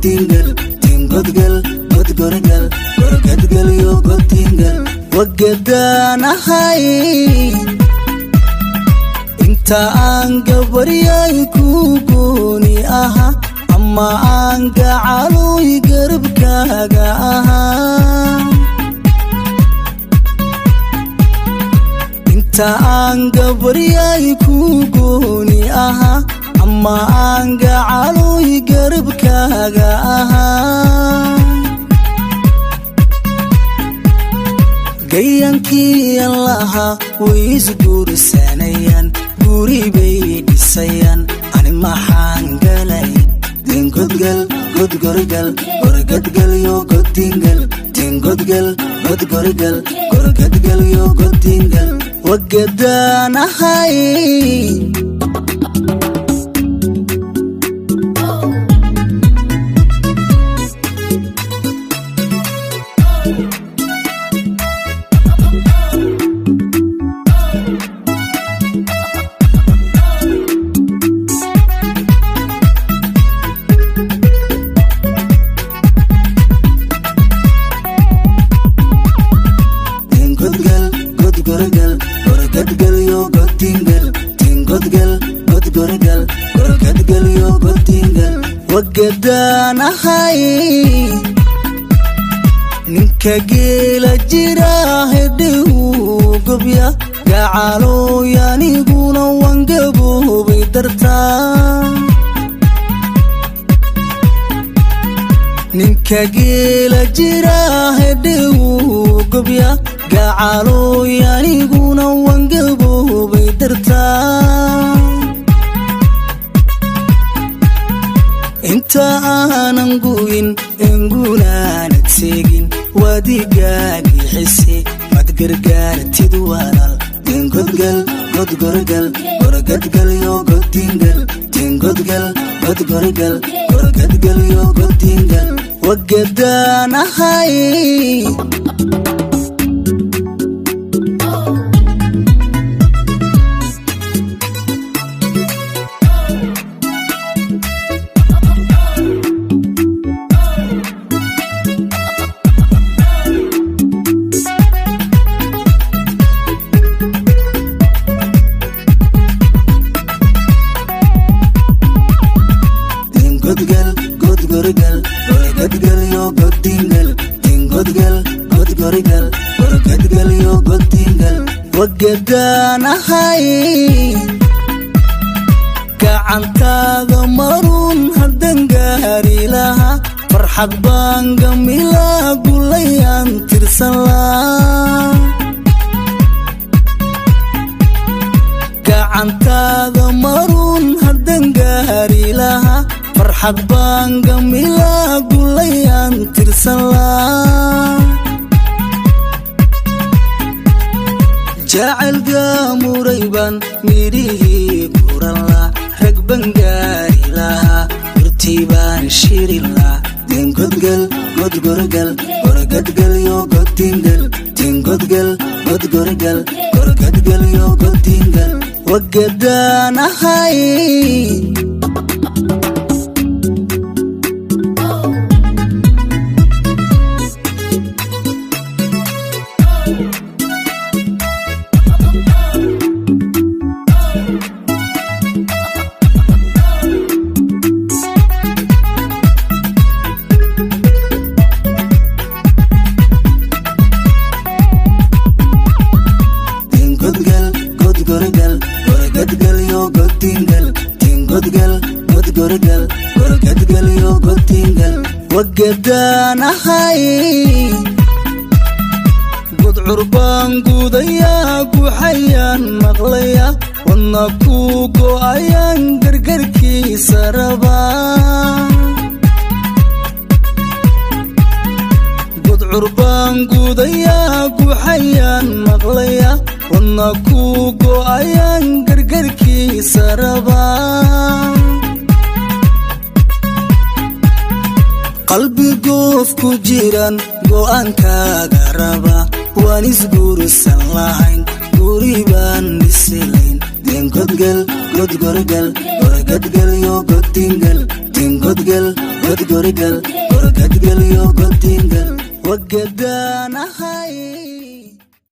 Godtingal, tingodgal, godgorgal, gorgadgal yo godtingal, wagadaanahay. Inta aan gabaryay ku gooni aha, ama aan gacaloy garabkaaga ahaa. Inta aan gabaryay ku gooni ahaa, ama aan gacaloy garabkaaga ahaa. Gayankiiyan lahaa way isguursanayaan, guri bay dhisayaan, ani maxaan galay? Dingodgal, godgorgal, gorgadgal yo godtingal, tingodgal, godgorgal, gorgadgal yo godtingal, wagadaanahay. Tingodgal, godgorgal, gorgadgal yo godtingal, tingodgal, godgorgal, gorgadgal yo godtingal, wagadaanahay. Ninka geela jira hedhiw gobya, gacalooy aniguna waan gaboobay dartaa. Ninka geela jira hedhiw gobya, gacalooy aniguna waan gaboobay dartaa. Inta aanan guyin engunaanad seegin, waadigaagixise mad gargaartid walaal. Tingodgal, godgorgal, gorgadgal yo godtingal, tingodgal, godgorgal, gorgadgal yo godtingal, wagadaanahay. Tingodgal, godgorgal, gorgadgal yo godtingal, tingodgal, godgorgal, gorgadgal yo godtingal, wagadaanahay. Gacantaada maruun haddan gaari lahaa, farxad baan gamilaa, gulayaan tirsan laa. Gacantaada maruun haddan gaari lahaa, farxad baan gamilaa, gulayaan tirsan laa. Jacayl gaamuray baan midhihii guran laa, rag baan gaari lahaa, hurtii baan shirin laa. Tingodgal, godgorgal, gorgadgal yo godtingal, tingodgal, godgorgal, gorgadgal yo godtingal, wagadaanahay. Tingodgal, godgorgal, gorgadgal yo godtingal, tingodgal, godgorgal, gorgadgal yo godtingal, wagadaanahay. Gudcur baan guudayaa, guxayaan maqlaya, wadna ku go'ayaan gargarkiisa rabaa. Gudcur baan guudayaa, guxayaan maqlaya, wadna ku go'ayaan gargarkiisa rabaa. Qalbi goof ku jiran go'aankaaga raba, waan isguursan lahayn, guri baan dhisilayn. Tingodgal, godgorgal, gorgadgal yo godtingal, tingodgal, Godgorigal, gorgadgalyo, godingal, wagadaanahay.